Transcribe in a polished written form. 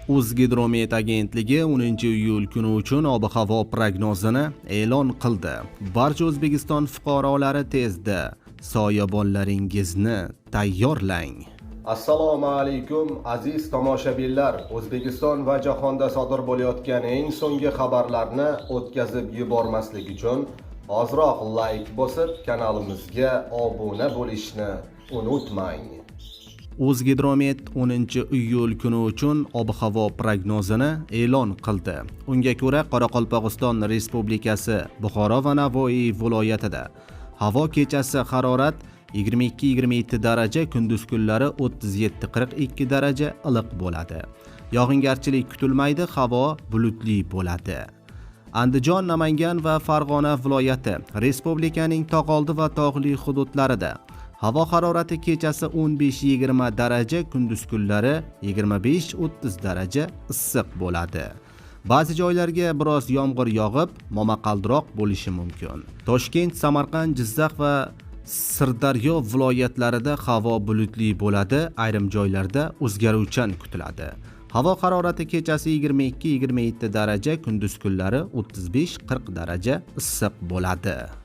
O'zgidromet agentligi 10-iyul kuni uchun ob-havo prognozini e'lon qildi. Barcha O'zbekiston fuqarolari tezda soyabonlaringizni tayyorlang. Assalomu alaykum, aziz tomoshabinlar. O'zbekiston va jahonda sodir bo'layotgan eng so'nggi xabarlarni o'tkazib yubormaslik uchun ozroq layk bosib, kanalimizga obuna bo'lishni unutmang. O'zgidromet 10-iyul kuni uchun ob-havo prognozini e'lon qildi. Unga ko'ra, Qoraqalpog'iston Respublikasi, Buxoro va Navoiy viloyatida havo kechasi harorat 22-27 daraja, kunduz kunlari 37-42 daraja iliq bo'ladi. Yog'ingarchilik kutilmaydi, havo bulutli bo'ladi. Andijon, Namangan va Farg'ona viloyati, respublikaning tog'oldi va tog'li hududlarida havo harorati kechasi 15-20 daraja, kunduz kunlari 25-30 daraja issiq bo'ladi. Ba'zi joylarga biroz yomg'ir yog'ib, momaqaldiroq bo'lishi mumkin. Toshkent, Samarqand, Jizzax va Sirdaryo viloyatlarida havo bulutli bo'ladi, ayrim joylarda o'zgaruvchan kutiladi. Havo harorati kechasi 22-27 daraja, kunduz kunlari 35-40 daraja issiq bo'ladi.